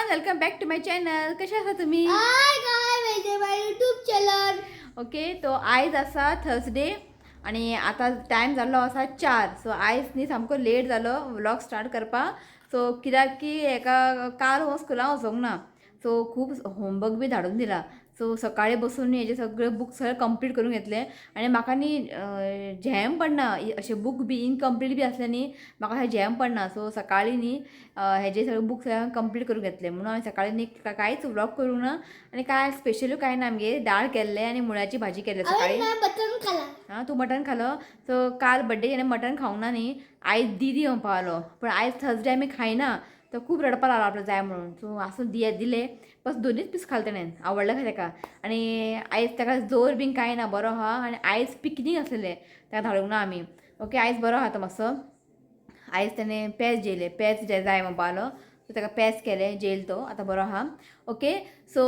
Welcome back to my channel. कशे आसा तुम्ही? Hi guys, welcome my YouTube channel. Okay, तो आयज आसा थर्सडे आणि आता टायम जाल्लो आसा 4. सो आयज न्ही सामको लेट जालो व्लॉग स्टार्ट करपाक. सो कित्याक की हेका काल हांव स्कुलान वचोंक ना, सो खूब होमवर्क बी धाडून दिला. सो सकाळी बसून हेजे सगळे बूक सगळे कंप्लीट करून घेतले आनी म्हाका न्ही झेम पडना, अशे बूक बी इनकम्प्लीट बी आसले न्ही म्हाका अशें झेम पडना. सो सकाळी न्ही हेजे सगळे बूक सगळे कंप्लीट करून घेतले म्हणून हांवें सकाळी न्ही कांयच व्लॉग करूंक ना. आनी कांय स्पेशलूय कांय ना, आमगे दाळ केल्ले आनी मुळ्याची भाजी केल्ले सकाळी. अरे, मटन खाला. आं, तूं मटन खालो? सो काल बड्डे तेणें मटन खावंक ना न्ही, आयज दिदी म्हणपा लागलो. पूण आयज थर्सडे, आमी खायना. तो खूब रडपा लागलो आपलो जाय म्हणून. सो आसूं, दिया दिले. बस दोनूच पीस खाले तेणें, आवडले खंय तेका. आनी आयज ताका जोर बीन कांय ना, बरो आहा. आनी आयज पिकनीक आसलेलें, ताका धाडूंक ना आमी. ओके, आयज बरो आहा तो मातसो. आयज तेणें पेज जेयले, पेज जाय म्हणपा लागलो, सो ताका पेज केलें, जेयल तो, आतां बरो आहा. ओके, सो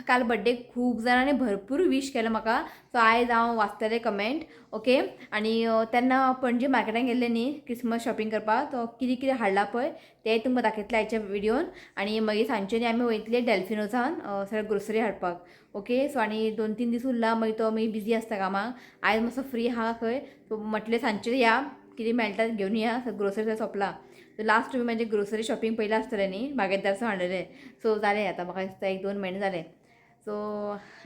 काल बड्डे खूब जाणांनी भरपूर वीश केलें म्हाका. सो आयज हांव वाचतलें कमेंट. ओके, आनी तेन्ना पणजे मार्केटान गेल्लें न्ही क्रिसमस शॉपिंग करपाक, तो कितें कितें हाडलां पळय तें तुमकां दाखयतलें आयच्या व्हिडियोन. आनी मागीर सांजचे न्ही आमी वयतले डेल्फिनोसान सगळें ग्रोसरी हाडपाक. ओके, सो आनी 2-3 दीस उरला, मागीर तो मागीर बिजी आसता कामाक. आयज मातसो फ्री आहा खंय, सो म्हटलें सांजचे या, कितें मेळटा घेवन या. ग्रोसरी सगळें सोंपलां. सो लास्ट तुमी म्हाजें ग्रोसरी शॉपिंग पयलें आसतलें न्ही, बागेतदारसून हाडलेलें. सो जालें आतां म्हाका दिसता 1-2 म्हयने जाले. सो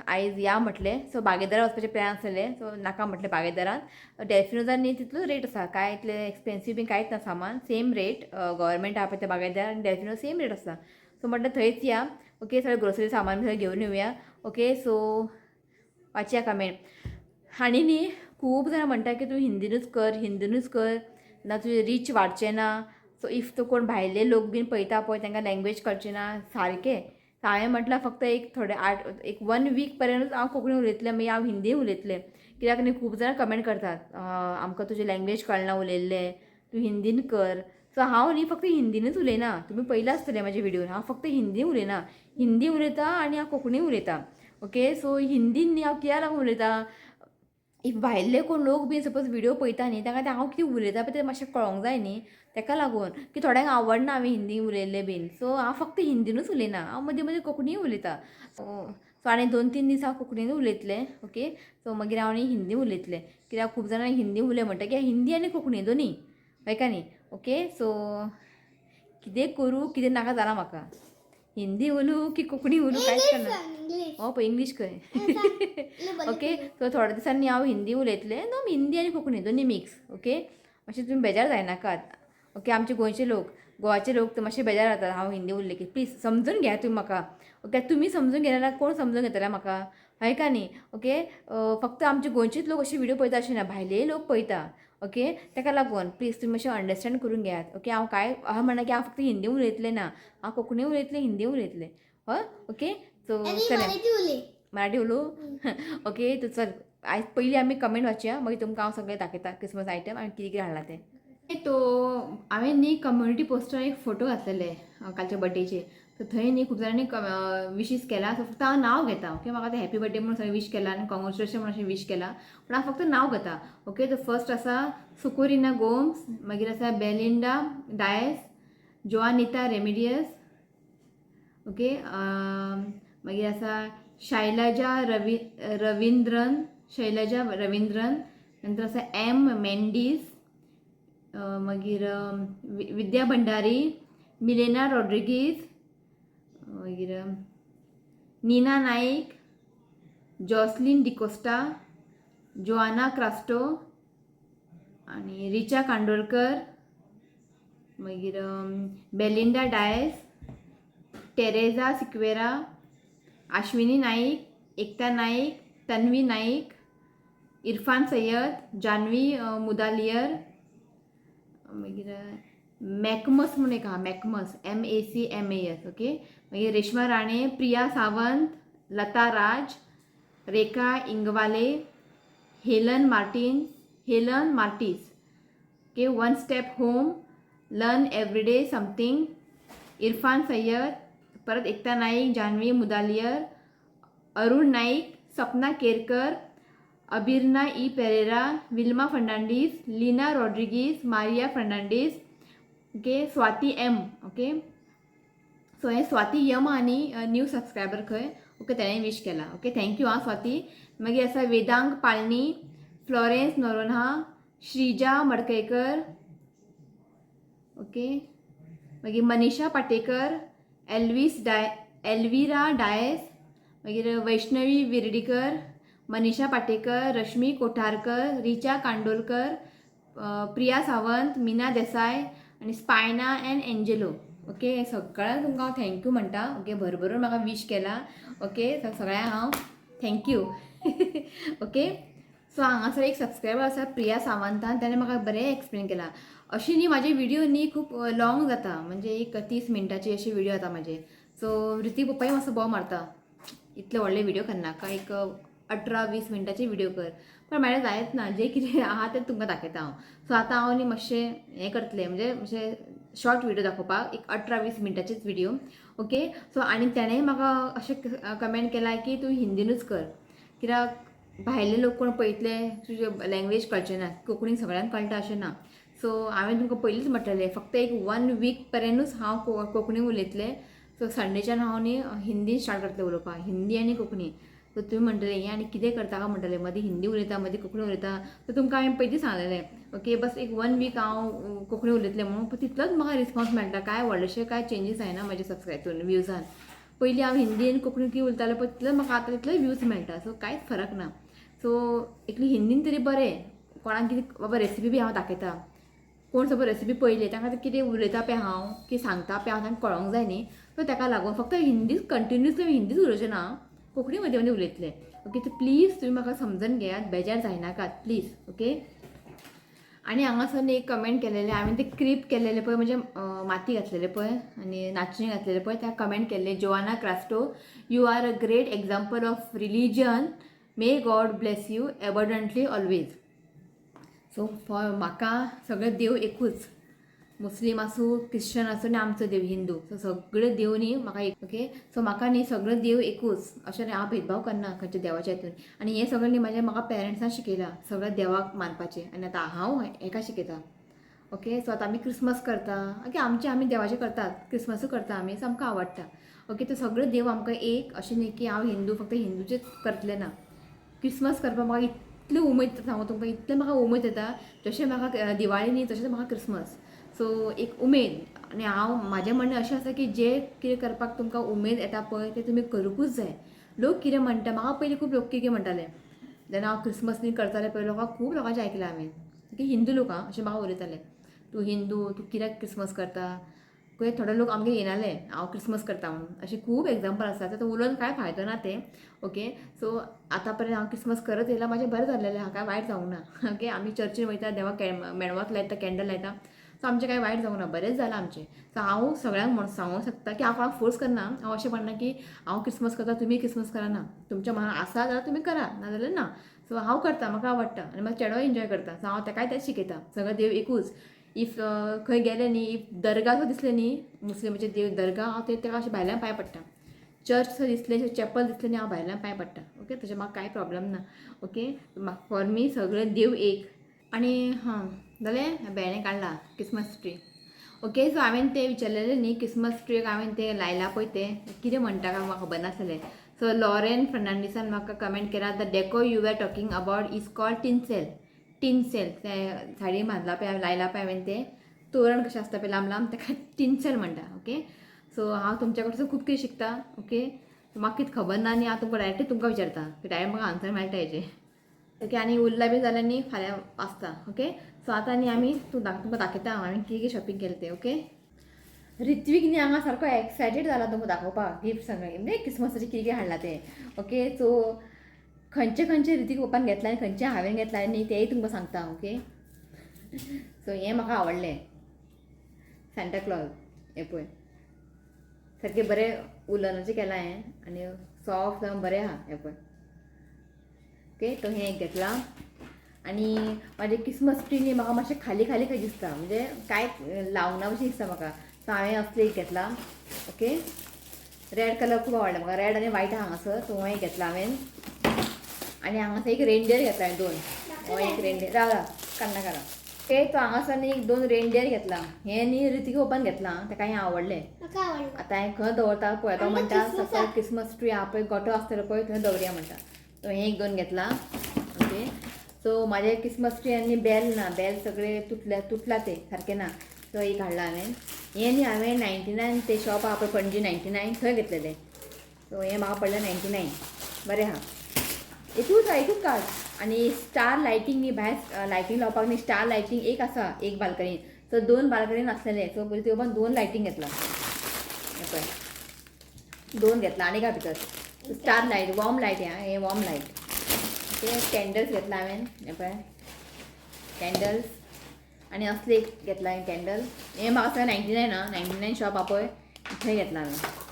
आयज या म्हटलें. सो बागेदारा वचपाचें प्लॅन आसलेलें, सो नाका म्हटलें बागेदारान. डेल्फिनोजान न्ही तितलो रेट आसा, कांय इतलें एक्सपेन्सीव बीन कांयच ना सामान, सेम रेट. गव्हर्मेंट आहा पळय ते बागेदार आनी डेल्फिनो सेम रेट आसा. सो म्हटलें थंयच या. ओके, सगळें ग्रोसरी सामान बी सगळें घेवन येवया. ओके, सो वाचया कमेंट. आनी न्ही खूब जाणां म्हणटा की तूं हिंदीनूच कर, हिंदीनूच कर, ना तुजें रीच वाडचें ना. सो if तूं कोण भायले लोक बीन पळयता पळय तांकां लँग्वेज कळची ना सारकें. सो हांवें म्हटलां फक्त एक थोडे आठ एक वन वीक पर्यंतूच हांव कोंकणी उलयतलें, मागीर हांव हिंदी उलयतलें. कित्याक न्ही खूब जाणां कमेंट करतात, आमकां तुजी लँग्वेज कळना उलयल्लें, तूं हिंदीन कर. सो हांव न्ही फक्त हिंदीनूच उलयना, तुमी पयलां आसतलें म्हाजे व्हिडियोन, हांव फक्त हिंदी उलयना, हिंदी उलयता आनी हांव कोंकणी उलयता. ओके, सो हिंदीन न्ही हांव कित्याक लागून उलयता, if भायले कोण लोक बी सपोज व्हिडियो पळयता न्ही तांकां तें हांव कितें उलयता पळय तें मातशें कळोंक जाय न्ही, तेका लागून की थोड्यांक आवडना हांवें हिंदी उलयल्लें बीन. सो हांव फक्त हिंदीनूच उलयना, हांव मदीं मदीं कोंकणीय उलयता. सो आनी 2-3 दीस हांव कोंकणीनूच उलयतलें. ओके, सो मागीर हांव आनी हिंदी उलयतलें, कित्याक खूब जाणां हिंदी उलय म्हणटा की हिंदी आनी कोंकणी दोनी हय काय न्ही. ओके, सो कितें करूं कितें नाका जालां म्हाका, हिंदी उलोवं की कोंकणी उलोवं कांयच कळना. इंग्लिश. हो पळय इंग्लीश खंय. ओके, सो थोड्या दिसांनी हांव हिंदी उलयतलें, नो हिंदी आनी कोंकणी दोनी मिक्स. ओके, मातशें तुमी बेजार जायनाकात. ओके, आमचे गोंयचे लोक, गोवाचे लोक तर मातशे बेजार जातात हांव हिंदी उलयलें की. प्लीज समजून घेया तुमी म्हाका. ओके, तुमी समजून घेना जाल्यार कोण समजून घेतले म्हाका, हय का न्ही. ओके, फक्त आमचे गोंयचेच लोक अशे व्हिडियो पळयता अशें ना, भायलेय लोक पळयता. ओके, ताका लागून प्लीज तुमी मातशें अंडरस्टँड करून घेयात. ओके, हांव कांय हांव म्हणना की हांव फक्त हिंदी उलयतलें ना, हांव कोंकणी उलयतलें, हिंदी उलयतलें. हय, ओके, सो आणि चला. मराठी उलय. मराठी उलोवं? ओके, तूं चल, आयज पयलीं आमी कमेंट वाचया, मागीर तुमकां हांव सगळें दाखयता क्रिसमस आयटम आनी कितें कितें हाडलां तें. तो हांवें न्ही कम्युनिटी पोस्टार एक फोटो घातलेले कालच्या बड्डेचे, सो थंय न्ही खूब जाणांनी विशीस केला. सो फक्त हांव नांव घेता. ओके, म्हाका तें हॅपी बड्डे म्हणून सगळें वीश केला आनी कॉंग्रेच्युलेशन म्हणून अशें वीश केला, पूण हांव फक्त नांव घेता. ओके, तो फर्स्ट आसा सुकोरिना गोम्स, मागीर आसा बेलिंडा डायस, जोआनिता रेमिडियस. ओके, मागीर आसा शैलजा रविंद्रन, शैलजा रविंद्रन. नंतर आसा एम मेंडीस, मागीर विद्या भंडारी, मिलेना रॉड्रिगीज, मागीर नीना नाईक, जॉसलीन डिकोस्टा, जोआना क्रास्टो आनी रिचा कांडोळकर, मागीर बेलिंडा डायस, टेरेजा सिक्वेरा, आश्विनी नाईक, एकता नाईक, तन्वी नाईक, इरफान सय्यद, जानवी मुदालियर, मागीर मॅकमस म्हणून एक आहा, मॅकमस, MACMAS. Okay, मागीर रेश्मा राणे, प्रिया सावंत, लता राज, रेखा इंगवाले, Helen Martin, Helen Martis. Okay, one step home, learn everyday something, Irfan Syed, परत एकता नाईक, जानवी मुदालियर, अरुण नाईक, सपना केरकर, अबिर्ना E Pereira, Wilma Fernandes, Lina Rodrigues, Maria Fernandes, okay, Swati M. Okay, so so हें Swati M आनी new subscriber खंय, okay, तेणें wish केला. Okay, thank you आं स्वाती. मागीर आसा Vedang Palni, Florence Noronha, Shreeja Madkaikar, okay, मागीर Manisha Patekar, Elvis Dias Elvira Dias, मागीर वैष्णवी विर्डीकर, मनीषा पाटेकर, रश्मी कोठारकर, रिचा कांडोलकर, प्रिया सावंत, मीना देसाय आनी स्पायना एंड एंजेलो. ओके, सगळ्यांक तुमकां हांव thank you म्हणटा. ओके, भरभरून म्हाका विश केला. ओके, सगळ्यांक हांव thank you. Okay, so हांगासर एक सबस्क्रायबर आसा प्रिया सावंतान, ताणें म्हाका बरें एक्सप्लेन केलां. अशी न्ही म्हाजे व्हिडियो न्ही खूब लॉंग जाता, म्हणजे एक 30 मिनटाची अशी व्हिडियो जाता म्हाजे. सो ऋतिक पप्पाय मातसो बोव मारता, इतले व्हडले व्हिडियो करनाका, एक 18-20 मिनटाचे व्हिडियो कर. पण म्हाज्या जायत ना, जे कितें आहा तें तुमकां दाखयता हांव. सो आतां हांव न्ही मातशें हें करतलें, म्हणजे मातशें शॉर्ट व्हिडियो दाखोवपाक, एक 18-20 मिनटाचेच व्हिडियो. ओके, सो आनी तेणें म्हाका अशें कमेंट केला की तूं हिंदीनूच कर, कित्याक भायले लोक कोण पळयतले तुजे लँग्वेज कळचे ना, कोंकणी सगळ्यांक कळटा अशें ना. सो हांवें तुमकां पयलींच म्हटलेलें, फक्त एक वन वीक पर्यंतूच हांव कोंकणी उलयतलें. सो संडेच्यान हांव न्ही हिंदी स्टार्ट करतलें उलोवपाक, हिंदी आनी कोंकणी. सो तुमी म्हणटले हें आनी कितें करता काय म्हणटले, मदीं हिंदी उलयता मदीं कोंकणी उलयता. सो तुमकां हांवें पयलीं सांगलेलें, ओके, बस एक वन वीक हांव कोंकणी उलयतलें म्हणून, पण तितलोच म्हाका रिस्पॉन्स मेळटा, कांय व्हडलेशें कांय चेंजीस जायना म्हाजे सबस्क्रायब व्यूजान. पयलीं हांव हिंदी आनी कोंकणी कितें उलयतालें पळय तितलोच म्हाका आतां तितलोय व्यूज मेळटा. सो कांयच फरक ना. सो एकली हिंदीन तरी बरें, कोणाक कितें बाबा रेसिपी बी हांव दाखयता, कोण सपोज रेसिपी पळयली तांकां आतां कितें उलयता पळय हांव, कितें सांगता पळय हांव, तांकां कळोंक जाय न्ही. सो ताका लागून फक्त हिंदीच कंटिन्युअसली हिंदीच उलोवचें ना, कोंकणी मदीं मदीं उलयतलें. ओके, सो प्लीज तुमी म्हाका समजून घेयात, बेजार जायनाकात प्लीज. ओके, आनी हांगासर एक कमेंट केलेलें हांवें, ते क्रीप केलेले पळय, म्हणजे माती घातलेले पळय आनी नाचणी घातलेले पळय, त्या कमेंट केल्ले Joanna Crasto, you are a great example of religion, may God bless you abundantly always. So for म्हाका सगळे देव एकूच, मुस्लीम आसूं क्रिश्चन आसूं आनी आमचो देव हिंदू, सो सगळे देव न्ही म्हाका एक. ओके, सो म्हाका न्ही सगळे देव एकूच, अशें न्ही हांव भेदभाव करना खंयच्या देवाच्या हितून. आनी हें सगळें न्ही म्हाजें म्हाका पेरंट्सान शिकयलां सगळ्या देवाक मानपाचें, आनी आतां हांव हेका शिकयता. ओके, सो आतां आमी क्रिसमस करता, ओके, आमचे आमी देवाचें करतात, क्रिसमसूय करता आमी, सो आमकां आवडटा. ओके, तर सगळे देव आमकां एक, अशें न्ही की हांव हिंदू फक्त हिंदूचेच करतलें ना. क्रिसमस करपाक म्हाका इतली उमेद सांगू तुमकां, इतलें म्हाका उमेद येता, जशें म्हाका दिवाळी न्ही तशेंच म्हाका क्रिसमस. सो एक उमेद. आनी हांव म्हाजें म्हणणें अशें आसा की जें कितें करपाक तुमकां उमेद येता पळय तें तुमी करुंकूच जाय. लोक कितें म्हणटा, म्हाका पयलीं खूब लोक कितें म्हणटाले जेन्ना हांव क्रिसमस न्ही करतालें पळय, लोकांक खूब लोकांचें आयकलां हांवें की हिंदू लोक आं अशें म्हाका उलयताले, तूं हिंदू तूं कित्याक क्रिसमस करता. खंय थोडे लोक आमगेर येनाले हांव क्रिसमस करता म्हणून, अशें खूब एग्जाम्पल आसा. आतां उलोवन कांय फायदो ना तें. ओके, सो आतां पर्यंत हांव क्रिसमस करत येयलां, म्हाजें बरें जाल्लेलें आहा, कांय वायट जावंक ना. ओके, आमी चर्चीन वयता, देवाक मेणवात लायता, कॅन्डल लायता, सो आमचें कांय वायट जावंक ना, बरेंच जालां आमचें. सो हांव सगळ्यांक म्हण सांगूंक शकता की हांव कोणाक फोर्स करना, हांव अशें म्हणना की हांव क्रिसमस करता तुमी क्रिसमस करा ना, तुमच्या मनान आसा जाल्यार तुमी करा, नाजाल्यार ना. सो हांव करता, म्हाका आवडटा आनी म्हाका चेडो एन्जॉय करता. सो हांव ताकाय तेंच शिकयता, सगळें देव एकूच. If खंय गेले न्ही, if दर्गा सो दिसले न्ही, मुस्लिमाचे देव दर्गा, हांव ते ताका अशें भायल्यान पांय पडटा. चर्च सो दिसलें, चॅपल दिसलें न्ही, हांव भायल्यान पांय पडटा. ओके, तशें म्हाका कांय प्रॉब्लम ना. ओके, फॉर मी सगळें देव एक. आनी हां जालें, भेणे काडला क्रिसमस ट्री. ओके, सो हांवें तें विचारलेलें न्ही क्रिसमस ट्रीक हांवें तें लायलां पळय, तें कितें म्हणटा काय म्हाका खबर नासलें. सो लॉरेन फर्नांडीसान म्हाका कमेंट केला, the deco you are talking about is called tinsel. Tinsel तें साडी बांदला पळय, लायला पळय हांवें, तें तोरण कशें आसता पळय लांब लांब, ताका टिनसेल म्हणटा. ओके, सो हांव तुमच्या कडसून खूब कितें शिकता. ओके, म्हाका कितें खबर ना न्ही, हांव तुमकां डायरेक्टली तुमकां विचारता, डायरेक्ट म्हाका आन्सर मेळटा हेजें. ओके, आनी उरला बी जाल्यार न्ही फाल्यां आसता. ओके, सो आतां न्ही आमी तुमकां दाखयता हांव हांवें कितें कितें शॉपिंग केलें तें. ओके, ऋत्वीक न्ही हांगा सारको एक्सायटेड जाला तुमकां दाखोवपाक गिफ्ट सगळें, म्हणजे क्रिसमसाचें कितें कितें हाडलां तें. ओके, सो खंयचे खंयचे ऋत्वीक पप्पान घेतला आनी खंयचे हांवें घेतला न्ही तेंय तुमकां सांगता. ओके, सो हें म्हाका आवडलें सांता क्लॉज, हें पळय सारकें बरें उलनाचें केलां हें आनी सॉफ्ट जावन बरें आहा हें पळय. ओके, तो हें एक घेतलां. आनी म्हाजें क्रिसमस ट्री न्ही म्हाका मातशें खाली खाली खंय दिसता, म्हणजे कांय लावना अशें दिसता म्हाका, सो हांवें असलें एक घेतलां. ओके, रेड कलर खूब आवडला म्हाका, रेड आनी व्हायट हांगासर, सो हो एक घेतला हांवें. आनी हांगासर एक रेंडियर घेतला हांवें दोन, हो एक रेंडियर, राव राव काडना काडा. ते तो हांगासर न्ही एक दोन रेनडियर घेतला. हें न्ही ऋतिक ओपन घेतला, ताका हें आवडलें. म्हाका आवडलं. आतां हें खंय दवरता पळय. तो आमकां म्हणटा क्रिसमसाक. सकयल क्रिसमस ट्री आहा पळय, गोटो आसतलो पळय, थंय दवरया म्हणटा. तो हें एक दोन घेतला. ओके, सो म्हाजे क्रिसमस ट्री आनी बेल ना, बेल सगळे तुटल्या, तुटला ते सारकें ना. तो एक हाडला हांवें. हें न्ही हांवें 99 ते शॉप आहा पळय पणजी 99 थंय घेतलेलें. सो हें म्हाका पडलें 99. बरें आहा. एकूच आहा, एकूच काड. आनी स्टार लायटींग न्ही भायर लायटींग लावपाक न्ही, स्टार लायटींग एक आसा एक बाल्कनीन. सो दोन बाल्कनीन आसलेले. सो पयलीं ते दोन लायटींग घेतला. हें पळय, दोन घेतला आनी काय भितर स्टार लायट, वॉर्म लायट. हें हें वॉर्म लायट. ते कॅन्डल्स घेतला हांवें. हें पळय कॅन्डल्स. आनी असले एक घेतला हांवें कॅन्डल. हें म्हाका सगळें 99 आं, 99 शॉप आहा पळय थंय घेतला हांवें.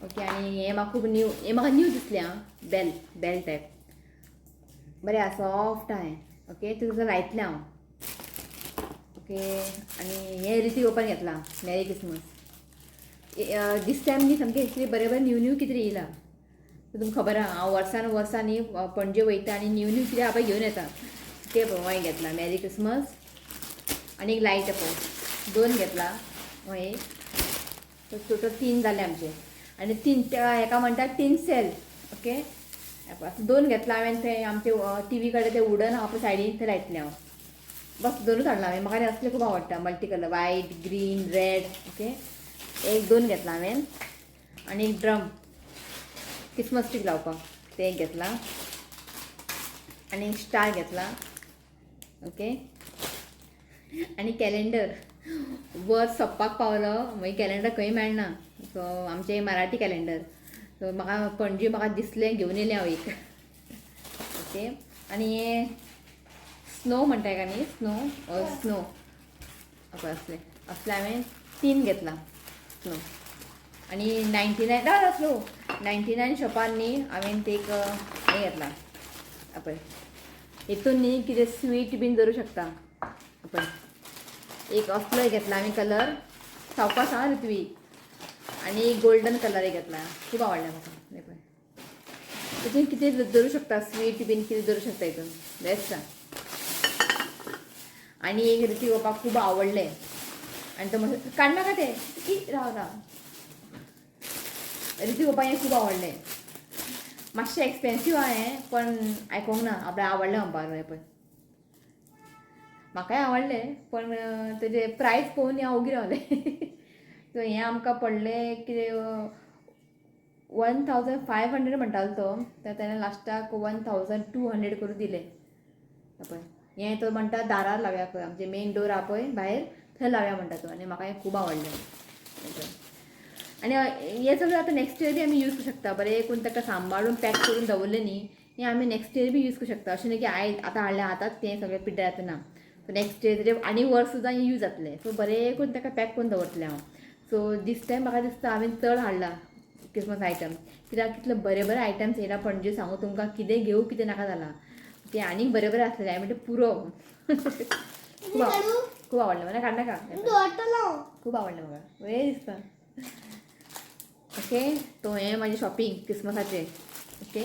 ओके, आनी हें म्हाका खूब न्यू, हें म्हाका न्यू दिसलें आं. बेल बेल टायप बरें आसा, सॉफ्ट आहा हें. ओके, तुका लायतलें हांव. ओके, आनी हें रिती ओपन घेतलां. Mary Christmas. दीस टायम न्ही सामकें इतलें बरें बरें न्यू न्यू कितें येयलां. तुमकां खबर आहा हांव वर्सान वर्सां न्ही पणजे वयता आनी न्यू न्यू कितें आहा पळय घेवन येता. तें पळय हांवें घेतलां मॅरी क्रिसमस. आनी एक लायट पळय दोन घेतला. हो एक, टोटल तीन जाले आमचे. आनी तीन त्या हेका म्हणटा टिनसेल. ओके, दोन घेतला हांवें. थंय आमचे टिवी कडेन ते वुडन आहा पळय सायडीन, थंय लायतलें हांव. बस दोनूच हाडला हांवें. म्हाका असले खूब आवडटा, multi colour, white, green, red. Okay, एक दोन घेतला हांवें. आनी एक ड्रम क्रिसमस ट्री लावपाक तें एक घेतला. आनी एक स्टार घेतला. ओके, आनी कॅलेंडर. वर्स सोंपपाक पावलो, मागीर कॅलेंडर खंय मेळना. सो आमचें मराठी कॅलेंडर. सो म्हाका पणजे म्हाका दिसलें, घेवन येयलें हांव एक. ओके, आनी हें स्नो म्हणटा हेका न्ही, स्नो स्नो पळय असलें असलें हांवें तीन घेतला स्नो. आनी 99 राव स्लो 99 शॉपार न्ही हांवें ते एक हें घेतला पळय. हितून न्ही कितें स्वीट बीन दवरूं शकता. पळय एक असलोय घेतला आमी कलर, सावकाश आहा ऋत्वी. आनी गोल्डन कलर एक घेतला, खूब आवडला म्हाका. हे पळय, तितून कितें दवरूं शकता, स्वीट बीन कितें दवरूं शकता हितून, बेस्ट आहा. आनी एक ऋती पप्पाक खूब आवडलें आनी तो मातसो काडनाका तें ई राव राव. ऋती पप्पाक हें खूब आवडलें. मातशें एक्सपेन्सीव आहा हें, पण आयकोंक ना, आपल्याक आवडलें म्हणपाक हें पळय. म्हाकाय आवडलें, पण तेजें प्रायस पळोवन हांव ओगी रावलें. सो हें आमकां पडलें कितें 1500 म्हणटालो तो, तर तेणें लास्टाक 1200 करून दिलें. पळय हें तो म्हणटा दारार लावया पळय, आमचें मेन डोर आहा पळय भायर, थंय लावया म्हणटा तो. आनी म्हाका हें खूब आवडलें. आनी हें सगळें आतां नेक्स्ट इयर बी आमी यूज करूं शकता. बरें करून ताका सांबाळून पॅक करून दवरलें न्ही, हें आमी नेक्स्ट इयर बी यूज करूं शकता. अशें न्ही की आयज आतां हाडलें आतांच तें सगळें पिड्ड्यार जाता ना. सो नेक्स्ट इयर तेजें आनी वर्स सुद्दां यूज जातलें. सो बरें करून ताका पॅक करून दवरतलें हांव. सो दीस टायम म्हाका दिसता हांवें चड हाडला क्रिसमस आयटम, कित्याक कितले बरे बरे आयटम्स येयला पणजे. सांगू तुमकां कितें घेवं कितें नाका जालां. तें आनीक बरे बरे आसलेले हांवें म्हणलें पुरो. खूब खूब आवडलें म्हाका. काडनाका. दवरतलो. खूब आवडलें म्हाका, बरें दिसता. ओके, तो हें म्हाजें शॉपिंग क्रिसमसाचें. ओके,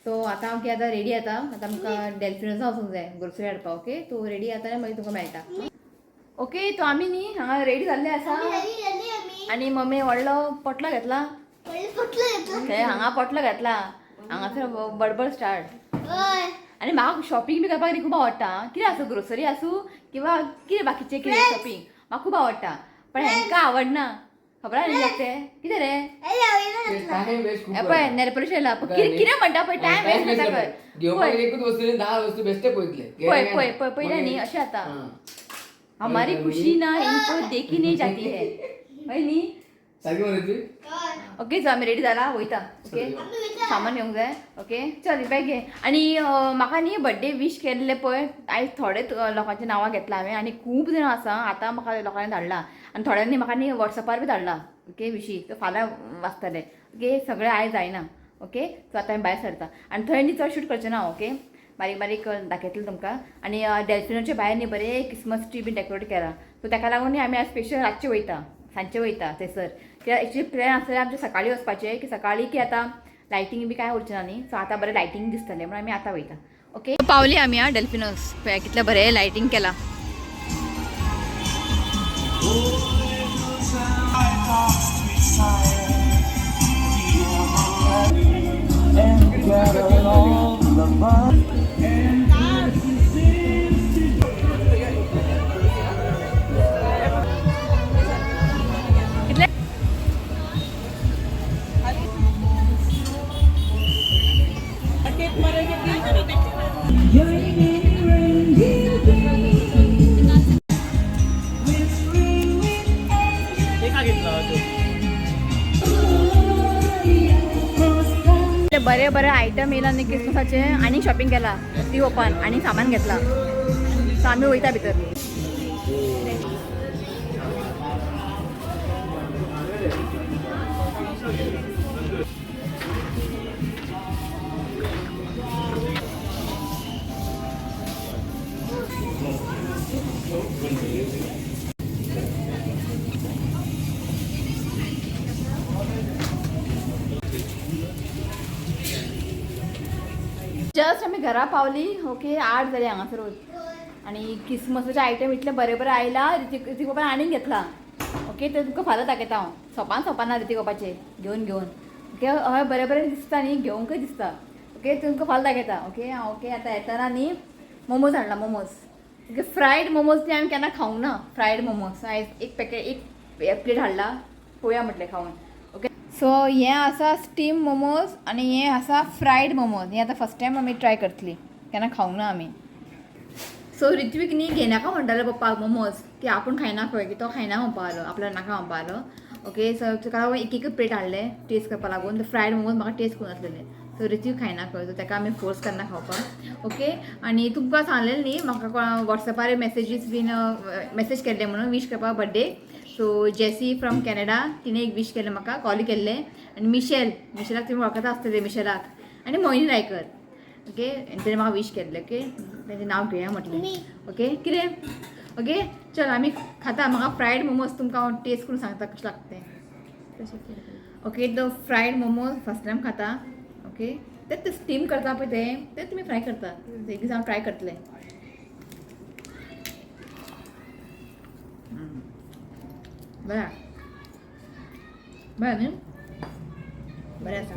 सो आतां हांव कितें आतां रेडी जाता. आतां आमकां डेल्फिनोसा वचूंक जाय ग्रोसरी हाडपाक. ओके, तो रेडी जाता आनी मागीर तुमकां मेळटा. ओके, तो आमी न्ही हांगा रेडी जाल्ले आसा. रेडी जाली आमी. आनी मम्मी व्हडलो पोटलो घेतला. व्हडलो पोटलो घेतला. थंय हांगा पोटलो घेतला, हांगासर बडबड स्टार्ट. हय. आनी म्हाका शॉपिंग बी करपाक खूब आवडटा. कितें आसूं, ग्रोसरी आसूं किंवा कितें बाकीचें कितें, शॉपिंग म्हाका खूब आवडटा. पण हेंकां आवडना, खबर आहा न्ही तें कितें रे. टाइम वेस्ट खूब. हे पळय नेलपोलिश येयला. कितें कितें म्हणटा पळय, टायम वेस्ट करता पळय. घेवपाक एकूच वस्तू न्ही, 10 वस्तू बेश्टे पळयतले. पळय पळय पळय पळयल्या न्ही अशें जाता. हमारी खुशी ना इनको देखी नहीं जाती है, हय न्ही. सारकी मरे तुवें? ओके, सो आमी रेडी जाला, वयता. ओके, सामान घेवंक जाय. ओके, चल बॅग घे. आनी म्हाका न्ही बड्डे वीश केल्ले पळय आयज थोडे लोकांची नांवां घेतला हांवें. आनी खूब जाणां आसा आतां म्हाका लोकांनी धाडला. आनी थोड्यांनी म्हाका न्ही वॉट्सॅपार बी धाडला. ओके, विशी सो फाल्यां वाचतले. ओके, सगळें आयज जायना. ओके, सो आतां आमी भायर सरता. आनी थंय न्ही चड शूट करचें ना. ओके, बारीक बारीक दाखयतलें तुमकां. आनी डेल्फिनोचे भायर न्ही बरें क्रिसमस ट्री बीन डेकोरेट केला. सो ताका लागून न्ही आमी आयज स्पेशल रातचे वयता, सांजचे वयता थंयसर. कित्याक एक्चुली प्लॅन आसलें आमचें सकाळीं वचपाचें, की सकाळीं की आतां लायटींग बी कांय उरचें ना न्ही. सो आतां बरें लायटींग दिसतलें म्हणून आमी आतां वयता. ओके पावली आमी हा डेल्फिनोस. पळय कितलें बरें लायटींग केलां. कितले ते बरे बरे आयटम येयला न्ही क्रिसमसाचे. आनी शॉपिंग केला ती ओपन आनी सामान घेतला. सो आमी वयता भितर. जस्ट आमी घरा पावली. ओके, 8 जाली हांगासरूच. आनी क्रिसमसाचे आयटम इतले बरे बरे आयला. ऋतिक ऋतिक बाबान आनीक घेतला. ओके, ते तुमकां फाल्यां दाखयता हांव. सोपान सोपान ना ऋतिक बाबाचे घेवन घेवन. ओके, हय बरें बरें दिसता न्ही, घेवंकय दिसता. ओके, तुमकां फाल्यां दाखयता. ओके हांव. ओके, आतां येतना न्ही मोमोज हाडला, मोमोज. ओके, फ्रायड मोमोज न्ही हांवें केन्ना खावंक ना फ्रायड मोमोज. हांवें एक पॅकेट, एक प्लेट हाडला, पळोवया म्हटलें खावन. ओके, सो हें आसा स्टीम मोमोज आनी हें आसा फ्रायड मोमोज. हें आतां फर्स्ट टायम आमी ट्राय करतली, केन्ना खावंक ना आमी. सो ऋत्वीक न्ही घेनाका म्हणटालो पप्पाक मोमोज, की आपूण खायना खंय, की तो खायना म्हणपा लागलो, आपल्याक नाका म्हणपा लागलो. ओके, सो ताका लागून एक एक प्लेट हाडले टेस्ट करपा लागून. फ्रायड मोमोज म्हाका टेस्ट करूं नासलेले. सो ऋत्वीक खायना खंय, सो ताका आमी फोर्स करना खावपाक. ओके, आनी तुमकां सांगलेलें न्ही म्हाका कोणा वॉट्सॅपार मॅसेजीस बीन मॅसेज केल्ले म्हणून वीश करपाक birthday. So Jessie from Canada, तिणें एक वीश केलें म्हाका, कॉल केल्लें. आनी मिशेल, मिशेलाक तुमी वळखता आसतले मिशेलाक. आनी मोहिनी रायकर. ओके, आनी तेणें म्हाका वीश केल्लें. ओके, तेजें नांव घेवया म्हटलें. मी. ओके, कितें? ओके, चल आमी खाता. म्हाका फ्रायड मोमोज तुमकां हांव टेस्ट करून सांगता कशें लागता तें. ओके, तो फ्रायड मोमोज फर्स्ट टायम खाता. ओके, ते ते स्टीम करता पळय ते ते तुमी फ्राय करता. एक दीस हांव ट्राय करतलें. बरें बरें न्ही, बरें आसा.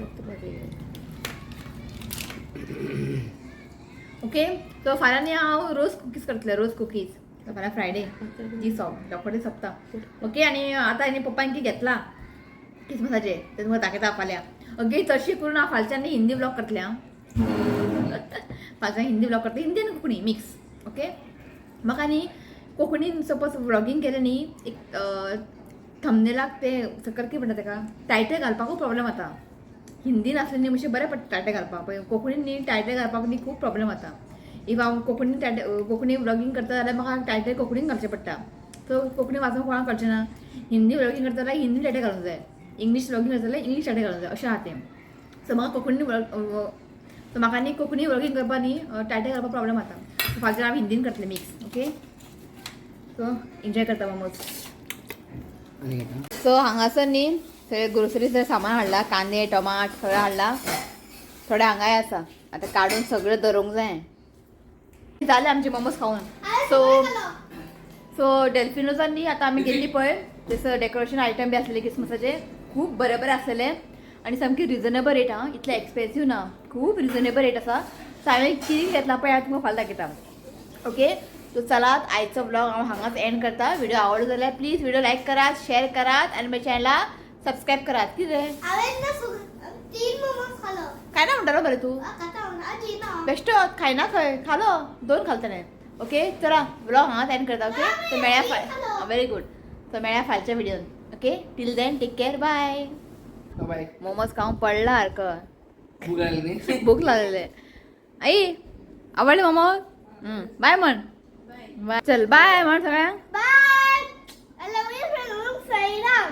ओके, सो फाल्यां न्ही हांव रोज कुकीज करतलें, रोज कुकीज. सो फाल्यां फ्रायडे जी सोंप रोखडें सोंपता. ओके, आनी आतां न्ही पप्पान कितें घेतला क्रिसमसाचे ते तुमकां दाखयता फाल्यां. ओके, चडशी करून हांव फालच्यान न्ही हिंदी ब्लॉग करतलें. हांव फालच्यान हिंदी ब्लॉग करतलें, हिंदी आनी कोंकणी मिक्स. ओके, म्हाका न्ही कोंकणीन सपोज व्लॉगींग केलें न्ही, एक थंबनेलाक ते सकयल कितें म्हणटा तेका टायटल घालपाकूय प्रॉब्लेम जाता. हिंदीन आसलें न्ही मातशें बरें पडटा टायटल घालपाक, पळय कोंकणीन न्ही टायटल घालपाक न्ही खूब प्रॉब्लेम जाता. If हांव कोंकणीन टायटल, कोंकणी व्लॉगींग करता जाल्यार म्हाका टायटल कोंकणीन घालचें पडटा. सो कोंकणी वाचूंक कोणाक कळचें ना. हिंदी व्लॉगींग करता जाल्यार हिंदी टायटल घालूंक जाय, इंग्लीश व्लॉगींग करता जाल्यार इंग्लीश टायटल घालूंक जाय, अशें आहा तें. सो म्हाका कोंकणी, सो म्हाका न्ही कोंकणी व्लॉगींग करपाक न्ही टायटल घालपाक प्रॉब्लेम जाता. सो फाल्यां हांव हिंदीन करतलें मिक्स. ओके, सो एन्जॉय करता मोमोज. आनी घेता. सो हांगासर न्ही सगळें ग्रोसरी सगळें सामान हाडलां, कांदे टमाट सगळें हाडलां. थोडें हांगाय आसा, आतां काडून सगळें दवरूंक जाय. जालें आमचे मोमोज खावन. सो सो डेल्फिनोसान न्ही आतां आमी गेल्ली पळय, थंयसर डेकोरेशन आयटम बी आसलेले क्रिसमसाचे, खूब बरे बरे आसलेले आनी सामकी रिजनेबल रेट आहा, इतले एक्सपेन्सीव ना, खूब रिजनेबल रेट आसा. सो हांवें कितें घेतलां पळय हांव तुमकां फाल्यां दाखयता. ओके, सो चलात, आयचो ब्लॉग हांव हांगाच एंड करता. व्हिडिओ आवडलो जाल्यार प्लीज व्हिडिओ लायक करात, शेअर करात आनी म्हज्या चॅनलाक सबस्क्रायब करात. कितें? हांवें ना तीन मोमोज खालो. काय ना म्हणटालो मरे तूं? खाता आजी ना. बेश्टो खायना खंय, खालो दोन खाल ताणें. ओके, चला ब्लॉग हांगाच एंड करता. ओके, सो मेळया फाल, व्हेरी गुड. सो मेळया फालच्या व्हिडियोन. Okay, till then take care, bye. Bye. Momos खावंक पडला सारको. भूक लागली न्ही. भूक लागलेले. आई आवडले मोमोज? बाय म्हण. बाय, चल बाय म्हण सगळ्यांक. Bye. I love you from Sairam.